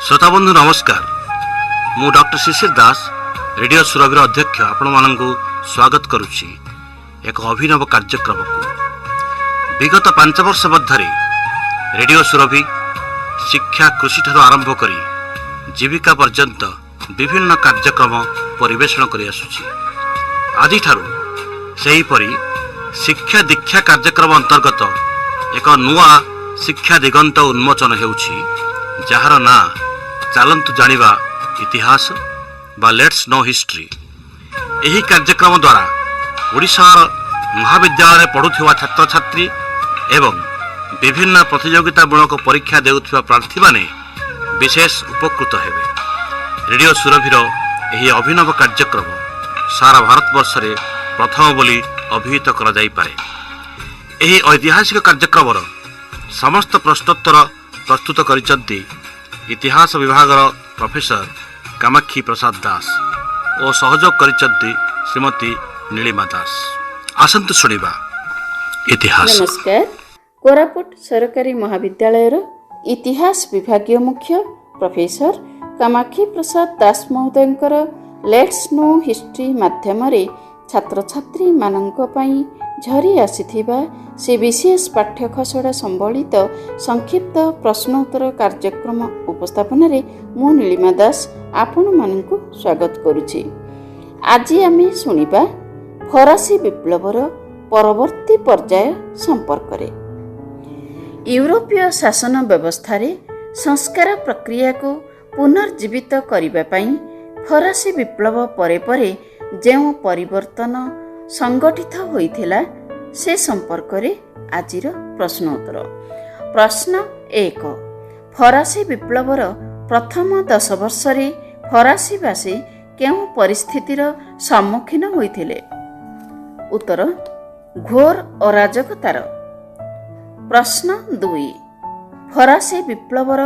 ଶ୍ରୋତାବନ୍ଧୁ, ନମସ୍କାର। ମୁଁ ଡକ୍ଟର ଶିଶିର ଦାସ, ରେଡ଼ିଓ ସୁରଭିର ଅଧ୍ୟକ୍ଷ, ଆପଣମାନଙ୍କୁ ସ୍ୱାଗତ କରୁଛି ଏକ ଅଭିନବ କାର୍ଯ୍ୟକ୍ରମକୁ। ବିଗତ 5 ବର୍ଷ ମଧ୍ୟରେ ରେଡ଼ିଓ ସୁରଭି ଶିକ୍ଷା, କୃଷିଠାରୁ ଆରମ୍ଭ କରି ଜୀବିକା ପର୍ଯ୍ୟନ୍ତ ବିଭିନ୍ନ କାର୍ଯ୍ୟକ୍ରମ ପରିବେଷଣ କରିଆସୁଛି। ଆଜିଠାରୁ ସେହିପରି ଶିକ୍ଷା ଦୀକ୍ଷା କାର୍ଯ୍ୟକ୍ରମ ଅନ୍ତର୍ଗତ ଏକ ନୂଆ ଶିକ୍ଷା ଦିଗନ୍ତ ଉନ୍ମୋଚନ ହେଉଛି, ଯାହାର ନାଁ ଚାଲନ୍ତୁ ଜାଣିବା ଇତିହାସ ବା let's no history. ଏହି କାର୍ଯ୍ୟକ୍ରମ ଦ୍ୱାରା ଓଡ଼ିଶାର ମହାବିଦ୍ୟାଳୟରେ ପଢ଼ୁଥିବା ଛାତ୍ରଛାତ୍ରୀ ଏବଂ ବିଭିନ୍ନ ପ୍ରତିଯୋଗିତାମୂଳକ ପରୀକ୍ଷା ଦେଉଥିବା ପ୍ରାର୍ଥୀମାନେ ବିଶେଷ ଉପକୃତ ହେବେ। ରେଡ଼ିଓ ସୁରଭିର ଏହି ଅଭିନବ କାର୍ଯ୍ୟକ୍ରମ ସାରା ଭାରତବର୍ଷରେ ପ୍ରଥମ ବୋଲି ଅଭିହିତ କରାଯାଇପାରେ। ଏହି ଐତିହାସିକ କାର୍ଯ୍ୟକ୍ରମର ସମସ୍ତ ପ୍ରଶ୍ନୋତ୍ତର ପ୍ରସ୍ତୁତ କରିଛନ୍ତି ଇତିହାସ ବିଭାଗର ପ୍ରଫେସର କାମାକ୍ଷୀ ପ୍ରସାଦ ଦାସ ଓ ସହଯୋଗ କରିଛନ୍ତି ଶ୍ରୀମତୀ ନୀଳିମା ଦାସ। ଆସନ୍ତୁ ଶୁଣିବା ଇତିହାସ। ନମସ୍କାର। କୋରାପୁଟ ସରକାରୀ ମହାବିଦ୍ୟାଳୟର ଇତିହାସ ବିଭାଗୀୟ ମୁଖ୍ୟ ପ୍ରଫେସର କାମାକ୍ଷୀ ପ୍ରସାଦ ଦାସ ମହୋଦୟଙ୍କର let's no history ମାଧ୍ୟମରେ ଛାତ୍ରଛାତ୍ରୀମାନଙ୍କ ପାଇଁ ଝରି ଆସିଥିବା ସେ ବିଶେଷ ପାଠ୍ୟ ଖସଡ଼ା ସମ୍ବଳିତ ସଂକ୍ଷିପ୍ତ ପ୍ରଶ୍ନୋତ୍ତର କାର୍ଯ୍ୟକ୍ରମ ଉପସ୍ଥାପନାରେ ମୁଁ ନୀଳିମା ଦାସ ଆପଣମାନଙ୍କୁ ସ୍ୱାଗତ କରୁଛି। ଆଜି ଆମେ ଶୁଣିବା ଫରାସୀ ବିପ୍ଳବର ପରବର୍ତ୍ତୀ ପର୍ଯ୍ୟାୟ ସମ୍ପର୍କରେ। ୟୁରୋପୀୟ ଶାସନ ବ୍ୟବସ୍ଥାରେ ସଂସ୍କାର ପ୍ରକ୍ରିୟାକୁ ପୁନର୍ଜୀବିତ କରିବା ପାଇଁ ଫରାସୀ ବିପ୍ଳବ ପରେ ପରେ ଯେଉଁ ପରିବର୍ତ୍ତନ ସଂଗଠିତ ହୋଇଥିଲା, ସେ ସମ୍ପର୍କରେ ଆଜିର ପ୍ରଶ୍ନୋତ୍ତର। ପ୍ରଶ୍ନ 1: ଫରାସୀ ବିପ୍ଳବର ପ୍ରଥମ 10 ବର୍ଷରେ ଫରାସୀବାସୀ କେଉଁ ପରିସ୍ଥିତିର ସମ୍ମୁଖୀନ ହୋଇଥିଲେ? ଉତ୍ତର: ଘୋର ଅରାଜକତାର। ପ୍ରଶ୍ନ 2: ଫରାସୀ ବିପ୍ଳବର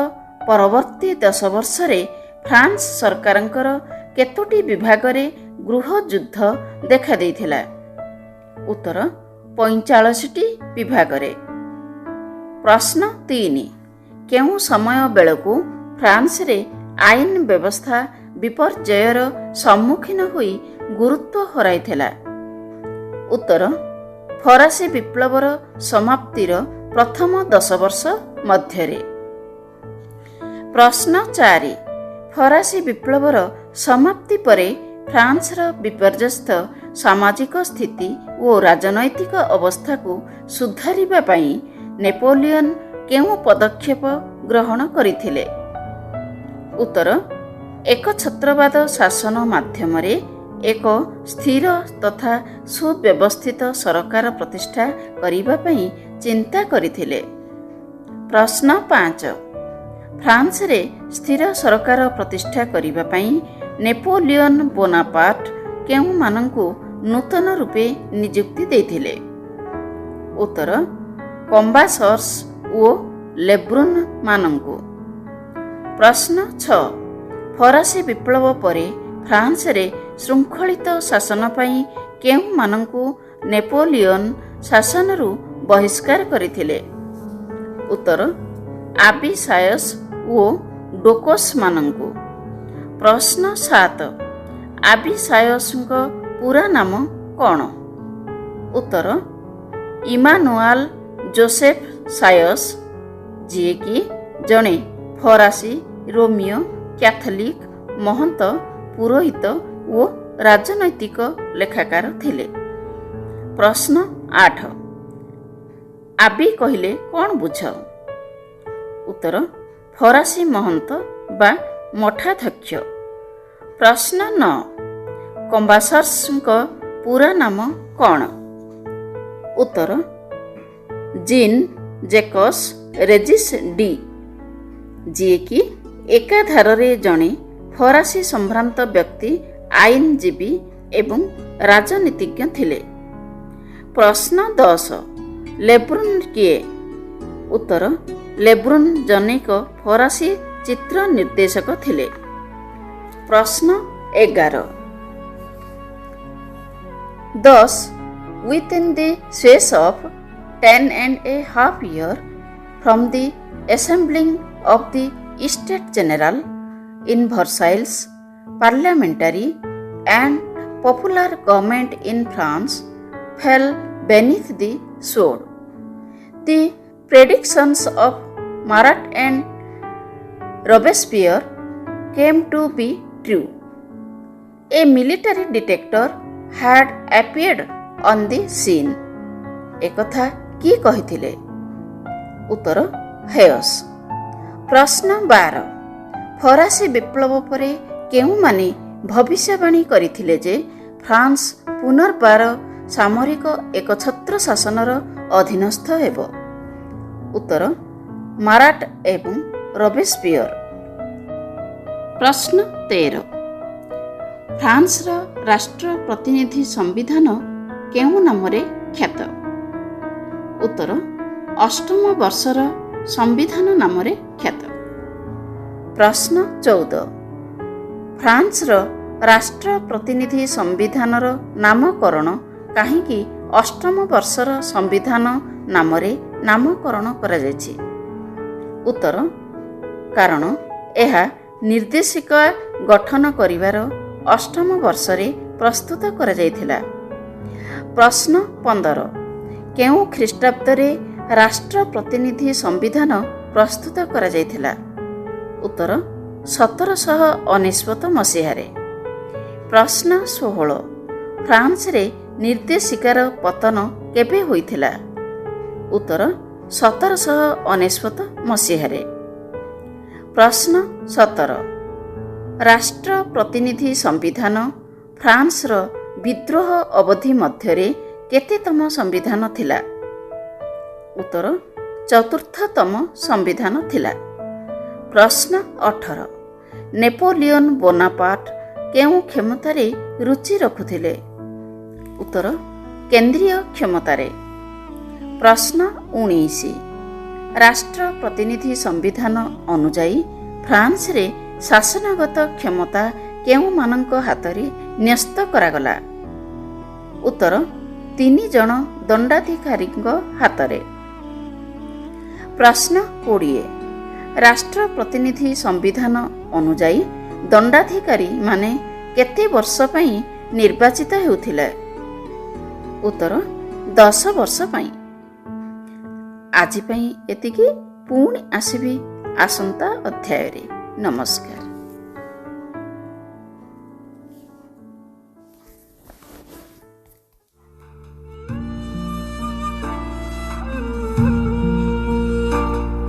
ପରବର୍ତ୍ତୀ 10 ବର୍ଷରେ ଫ୍ରାନ୍ସ ସରକାରଙ୍କର କେତୋଟି ବିଭାଗରେ ଗୃହଯୁଦ୍ଧ ଦେଖାଦେଇଥିଲା? ଉତ୍ତର: 45ଟି ବିଭାଗରେ। ପ୍ରଶ୍ନ 3: କେଉଁ ସମୟ ବେଳକୁ ଫ୍ରାନ୍ସରେ ଆଇନ ବ୍ୟବସ୍ଥା ବିପର୍ଯ୍ୟୟର ସମ୍ମୁଖୀନ ହୋଇ ଗୁରୁତ୍ୱ ହରାଇଥିଲା? ଉତ୍ତର: ଫରାସୀ ବିପ୍ଳବର ସମାପ୍ତିର ପ୍ରଥମ 10 ବର୍ଷ ମଧ୍ୟରେ। ପ୍ରଶ୍ନ 4: ଫରାସୀ ବିପ୍ଳବର ସମାପ୍ତି ପରେ ଫ୍ରାନ୍ସର ବିପର୍ଯ୍ୟସ୍ତ ସାମାଜିକ ସ୍ଥିତି ଓ ରାଜନୈତିକ ଅବସ୍ଥାକୁ ସୁଧାରିବା ପାଇଁ ନେପୋଲିୟନ କେଉଁ ପଦକ୍ଷେପ ଗ୍ରହଣ କରିଥିଲେ? ଉତ୍ତର: ଏକଛତ୍ରବାଦ ଶାସନ ମାଧ୍ୟମରେ ଏକ ସ୍ଥିର ତଥା ସୁବ୍ୟବସ୍ଥିତ ସରକାର ପ୍ରତିଷ୍ଠା କରିବା ପାଇଁ ଚିନ୍ତା କରିଥିଲେ। ପ୍ରଶ୍ନ 5: ଫ୍ରାନ୍ସରେ ସ୍ଥିର ସରକାର ପ୍ରତିଷ୍ଠା କରିବା ପାଇଁ ନେପୋଲିୟନ ବୋନାପାର୍ଟ କେଉଁମାନଙ୍କୁ ନୂତନ ରୂପେ ନିଯୁକ୍ତି ଦେଇଥିଲେ? ଉତ୍ତର: କମ୍ବାସର୍ସ ଓ ଲେବ୍ରୁନ୍ ମାନଙ୍କୁ। ପ୍ରଶ୍ନ 6: ଫରାସୀ ବିପ୍ଳବ ପରେ ଫ୍ରାନ୍ସରେ ଶୃଙ୍ଖଳିତ ଶାସନ ପାଇଁ କେଉଁମାନଙ୍କୁ ନେପୋଲିୟନ ଶାସନରୁ ବହିଷ୍କାର କରିଥିଲେ? ଉତ୍ତର: ଆବି ସାୟସ୍ ଓ ଡୋକୋସମାନଙ୍କୁ। ପ୍ରଶ୍ନ 7: ଆବି ସାୟସ୍ଙ୍କ ପୁରା ନାମ କ'ଣ? ଉତ୍ତର: ଇମାନୁଆଲ ଜୋସେଫ ସାୟସ୍, ଯିଏକି ଜଣେ ଫରାସୀ ରୋମୀୟ କ୍ୟାଥଲିକ ମହନ୍ତ, ପୁରୋହିତ ଓ ରାଜନୈତିକ ଲେଖାକାର ଥିଲେ। ପ୍ରଶ୍ନ 8: ଆବି କହିଲେ କ'ଣ ବୁଝ? ଉତ୍ତର: ଫରାସୀ ମହନ୍ତ ବା ମଠାଧ୍ୟକ୍ଷ। ପ୍ରଶ୍ନ 9: କମ୍ବାସର୍ସଙ୍କ ପୁରା ନାମ କ'ଣ? ଉତ୍ତର: ଜିନ୍ ଜେକସ୍ ରେଜିସ୍ ଡି, ଯିଏକି ଏକାଧାରରେ ଜଣେ ଫରାସୀ ସମ୍ଭ୍ରାନ୍ତ ବ୍ୟକ୍ତି, ଆଇନଜୀବୀ ଏବଂ ରାଜନୀତିଜ୍ଞ ଥିଲେ। ପ୍ରଶ୍ନ 10: ଲେବ୍ରୁନ୍ କିଏ? ଉତ୍ତର: ଲେବ୍ରୁନ୍ ଜନୈକ ଫରାସୀ ଚିତ୍ର ନିର୍ଦ୍ଦେଶକ ଥିଲେ। ପ୍ରଶ୍ନ 11: Thus, within the space of 10.5 year from the assembling of the Estate General in Versailles, parliamentary and popular government in France fell beneath the sword. The predictions of Marat and Robespierre came to be true. A military dictator had appeared on the scene. ଏକଥା କିଏ କହିଥିଲେ? ଉତ୍ତର ହେୟସ୍। ପ୍ରଶ୍ନ 12, ଫରାସୀ ବିପ୍ଳବ ପରେ କେଉଁମାନେ ଭବିଷ୍ୟବାଣୀ କରିଥିଲେ ଯେ ଫ୍ରାନ୍ସ ପୁନର୍ବାର ସାମରିକ ଏକଛତ୍ର ଶାସନର ଅଧୀନସ୍ଥ ହେବ? ଉତ୍ତର ମାରାଟ ଏବଂ ରବେସ୍ପିୟର। ପ୍ରଶ୍ନ 13, ଫ୍ରାନ୍ସର ରାଷ୍ଟ୍ର ପ୍ରତିନିଧି ସମ୍ବିଧାନ କେଉଁ ନାମରେ ଖ୍ୟାତ? ଉତ୍ତର ଅଷ୍ଟମ ବର୍ଷର ସମ୍ବିଧାନ ନାମରେ ଖ୍ୟାତ। ପ୍ରଶ୍ନ 14, ଫ୍ରାନ୍ସର ରାଷ୍ଟ୍ର ପ୍ରତିନିଧି ସମ୍ବିଧାନର ନାମକରଣ କାହିଁକି ଅଷ୍ଟମ ବର୍ଷର ସମ୍ବିଧାନ ନାମରେ ନାମକରଣ କରାଯାଇଛି? ଉତ୍ତର କାରଣ ଏହା ନିର୍ଦ୍ଦେଶିକା ଗଠନ କରିବାର ଅଷ୍ଟମ ବର୍ଷରେ ପ୍ରସ୍ତୁତ କରାଯାଇଥିଲା। ପ୍ରଶ୍ନ 15, କେଉଁ ଖ୍ରୀଷ୍ଟାବ୍ଦରେ ରାଷ୍ଟ୍ର ପ୍ରତିନିଧି ସମ୍ବିଧାନ ପ୍ରସ୍ତୁତ କରାଯାଇଥିଲା? ଉତ୍ତର 1799 ମସିହାରେ। ପ୍ରଶ୍ନ 16, ଫ୍ରାନ୍ସରେ ନିର୍ଦ୍ଦେଶିକାର ପତନ କେବେ ହୋଇଥିଲା? ଉତ୍ତର 1799 ମସିହାରେ। ପ୍ରଶ୍ନ 17, ରାଷ୍ଟ୍ର ପ୍ରତିନିଧି ସମ୍ବିଧାନ ଫ୍ରାନ୍ସର ବିଦ୍ରୋହ ଅବଧି ମଧ୍ୟରେ କେତେତମ ସମ୍ବିଧାନ ଥିଲା? ଉତ୍ତର ଚତୁର୍ଥତମ ସମ୍ବିଧାନ ଥିଲା। ପ୍ରଶ୍ନ 18, ନେପୋଲିଅନ ବୋନାପାର୍ଟ କେଉଁ କ୍ଷମତାରେ ରୁଚି ରଖୁଥିଲେ? ଉତ୍ତର କେନ୍ଦ୍ରୀୟ କ୍ଷମତାରେ। ପ୍ରଶ୍ନ 19, ରାଷ୍ଟ୍ର ପ୍ରତିନିଧି ସମ୍ବିଧାନ ଅନୁଯାୟୀ ଫ୍ରାନ୍ସରେ ଶାସନଗତ କ୍ଷମତା କେଉଁମାନଙ୍କ ହାତରେ ନ୍ୟସ୍ତ କରାଗଲା? ଉତ୍ତର 3 ଜଣ ଦଣ୍ଡାଧିକାରୀଙ୍କ ହାତରେ। ପ୍ରଶ୍ନ 20, ରାଷ୍ଟ୍ର ପ୍ରତିନିଧି ସମ୍ବିଧାନ ଅନୁଯାୟୀ ଦଣ୍ଡାଧିକାରୀମାନେ କେତେ ବର୍ଷ ପାଇଁ ନିର୍ବାଚିତ ହେଉଥିଲେ? ଉତ୍ତର 10 ବର୍ଷ ପାଇଁ। ଆଜି ପାଇଁ ଏତିକି, ପୁଣି ଆସିବି ଆସନ୍ତା ଅଧ୍ୟାୟରେ। ନମସ୍କାର।